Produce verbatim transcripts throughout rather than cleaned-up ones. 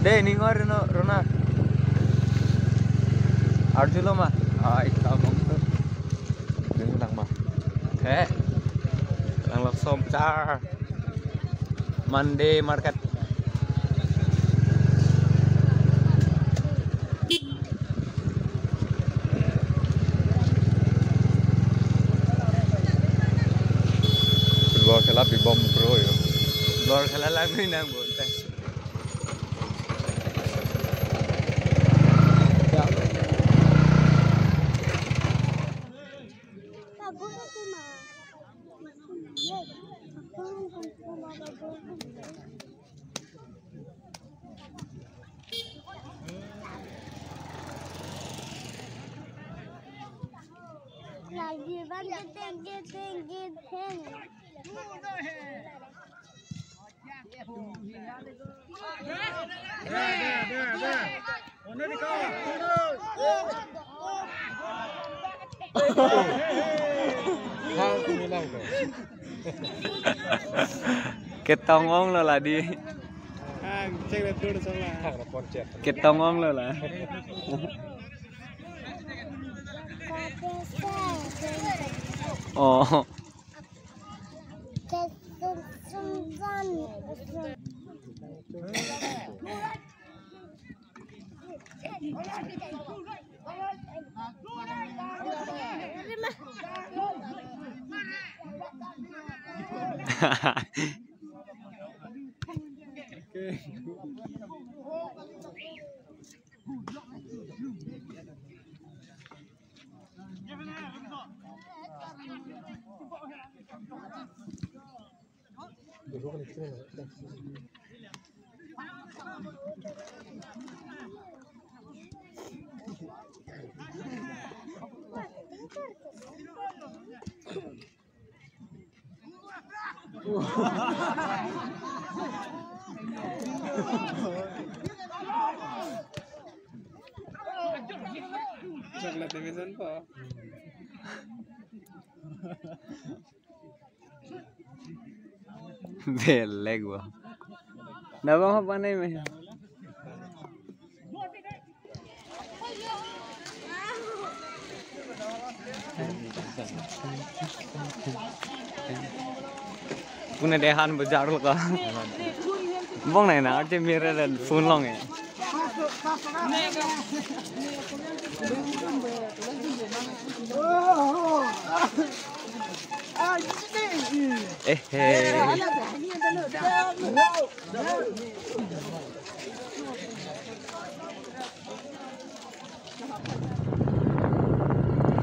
Eh, ning oi, Rona, Rona. Arjulo ma? Ai, tabang tu. Ding lang ma? Eh. Lang Lakson Bazar. Monday market. Football khela pibom pro yo. Football khela lang ni nang bonte. Lagi bang, geteng, geteng, geteng. Ketong ong lo la di. Ketong ong lo la. Oh. Chocolate division po. Beleg bo. Dabang apa nih, meh? Pune dehan bajar lo ka. Bong nai na, arte mere dan phone long eh. Eh, eh.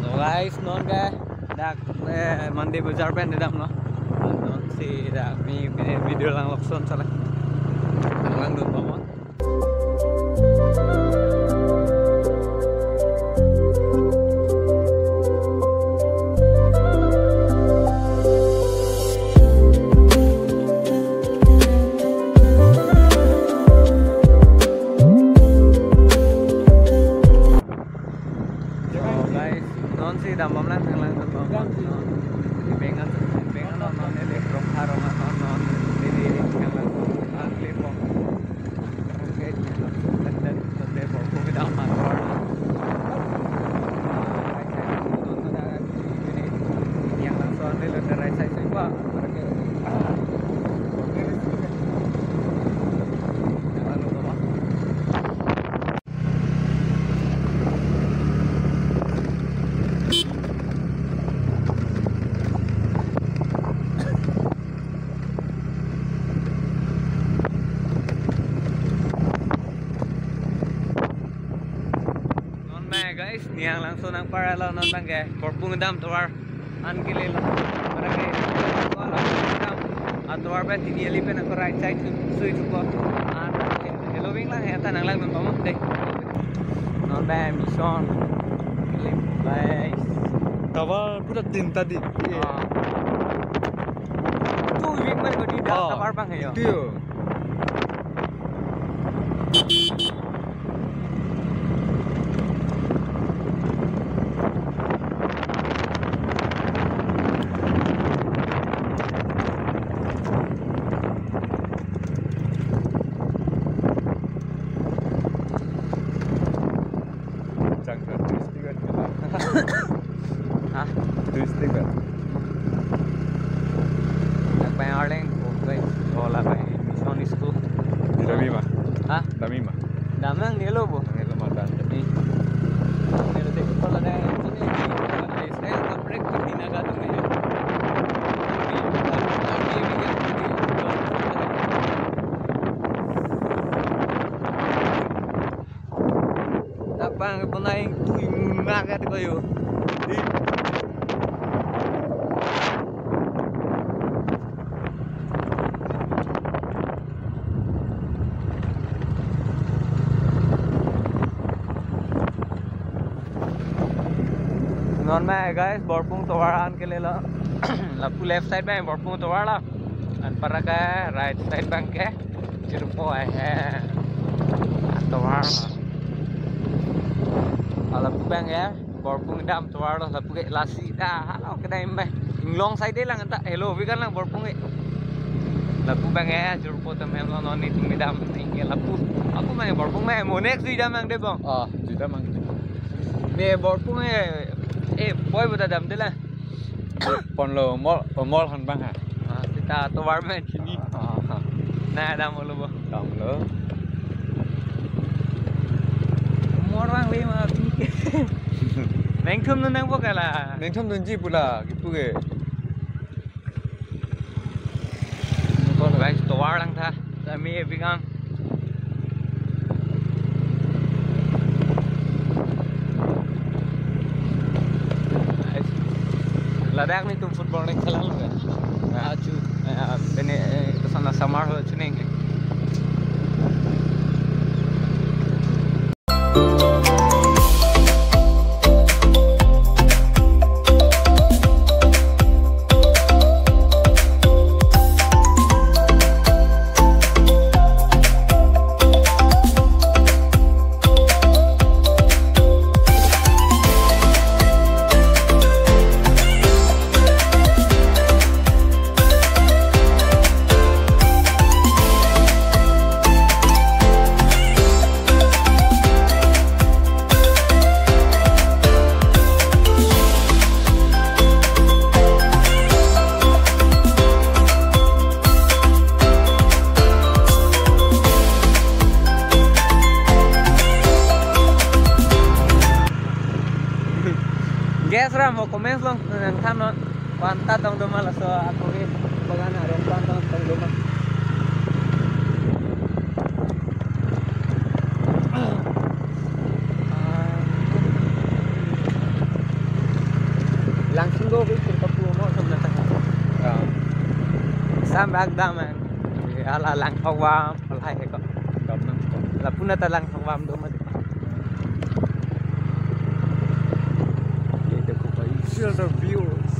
So guys, non ke dak, eh, Monday Bazar pen damlo. Non si dak mi, mi video lang lokson sale. Lang dun pamon. So guys, non si dambom lang, thang lang dambom. Di bengan, bengan non non ele krong harong non non. Di di di thang lang, ah, klepong. Oke, dan dan dan dambom ko kita aman. Yang langsung ambil dari saya semua. Non ma guys, Niang Langso nangparlo non bang ke, Korpung dam tovar an ke lelo. Para ke, Korpung dam atovar pen tini ali pen ako right side su, sui suko. An heloving lang ya, ta nang lang non pamon dei. Non bang mission. Guys. Tovar pura tinta di. Ah. Tu wing man ko di da, ah, tovar bang ya. Itu yo. Bang bonai tu imuna ka ko yo. Di. Non ma guys, Borpung tovar an ke lelo. Lapu left side ma Borpung tovar lo. Anparke right side bang ke Jirpo ai he. Tovar lo. Lapu bang ke Borpung dam tovar lo, lapu ke lasi ta halo kedai ma. Inglong side lang ta. Hello, bikan lang Borpung ke. Lapu bang ke Jirpo tem hem lo non ni tumi dam tinggi lapu. Lapu ma Borpung ma mo next dui dam ang de bang. Ah, dui dam ang. Me Borpung eh, eh, poi boda dam de la. Ponlo mol, mol han bang ha. Ah, sita tovar ma chini. Ah, ah. Na dam lo bo. Damlo. Mol bang le ma pini ke. Nangtum nang po kala. Nangtum dunji pula kipu ke. Guys, tovar lang tha. Kami bikan. Ladak netum football nang khalang lo kan? Ya. Achu. Ya, ini, eh, kesana samar ho chuning. Guys, ram ho comments along nangthan non. Ko-an ta tong doma laso ako ke bagan arong ko-an ta tong doma. Langsung go ke sirka pu mo som na ta. Ya. Sam bak dam an. Ala Langthok vam, ala he ko. Dam nang ko. Lapu na ta Langthok vam doma. Ye dekho bhai, filter views.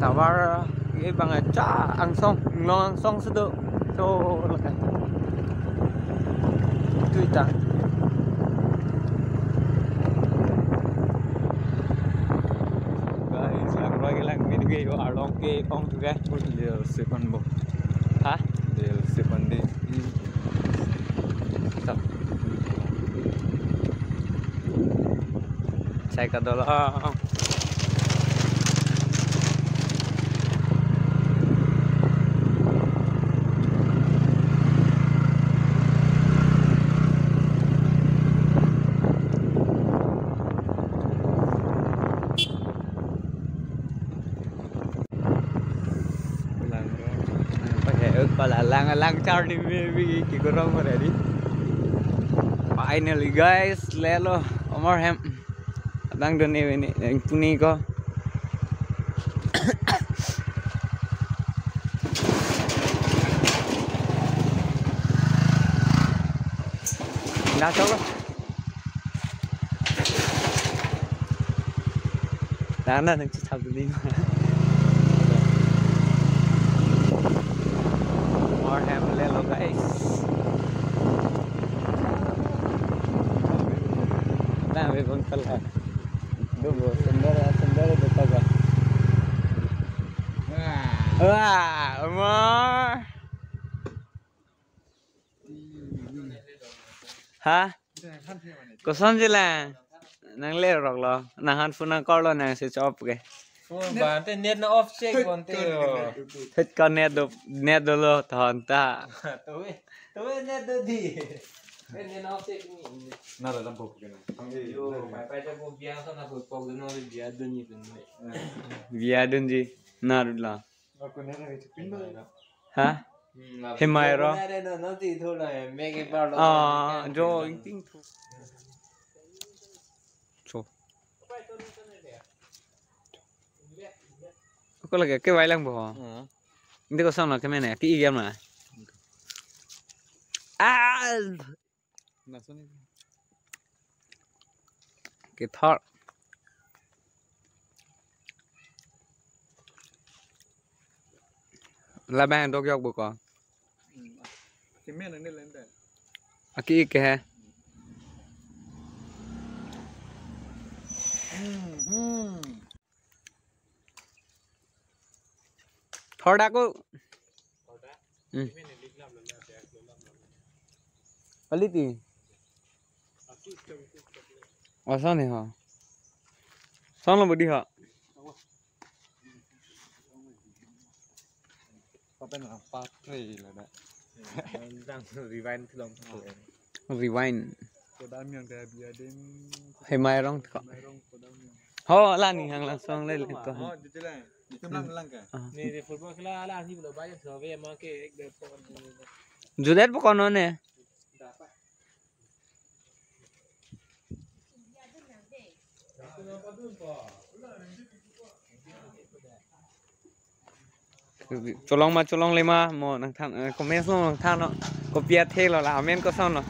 Tovar ke bang acha angsong, inglong angsong si do. So, lakai. Tuita. Guys, langroi ke lang min ke yo arlong ke kong tu ke. Lel sepan bo. Ha? Lel sepan de. Stop. Sai ka dolo. Lang, lang, lang, lang, Charlie, baby, ki gorong mo ready. Finally, guys, lelo, Omar hem. Abang doni ini, yang puni ko. Nah, coba. Nana nang chithap ding. Omar hem lelo, guys. Nah, memang telah. Dum, sendal, sendal itu kagak. Wah, Omar. Ha? Koson jilang? Nang le rok lo. Nang han phone nang call lo nang switch off ke. Oh, bante net na off check bante yo. Thit ko net do, net dolo thon ta. Towe, towe net do di. Net na off check ni. Na da lampu ke na. Yo, pai pai jago biang sa na ko pok do no biadun ni dun. Biadun ji. Na rula. Ha? Hmm, Hemai ro. Ada no, no, ti thu lo, mek e par lo. Ah, jo, ingting thu. Cho. Ako lagi ke wai lang bo. Hmm. Hindi ko sang na kemene, ki igam na. Ah! Langsung ini. Kethor. Labang dok yok buko. Hmm. Kimen ini lende. Aki ik he. Hmm, hmm. Thor dak ko. Hmm. Quality. Asan ni ha. Sang lo bodi ha. Papen lang patre la da. Rewind film. Rewind. Kodam yang dia biar dem. Hemai rong ko. Hemai rong kodam yang. Ho, la ni hang langsung le le to. Oh, jujur lah. Itu lang lang ka. Ah. Ni di football khela ala ni bolo bayo so ve ma ke ek der pon. Judet pokon ne. Cholong ma cholongle ma mo nangthan, eh, comments lo nangthan non. Kopi athe lo la amen koson lo.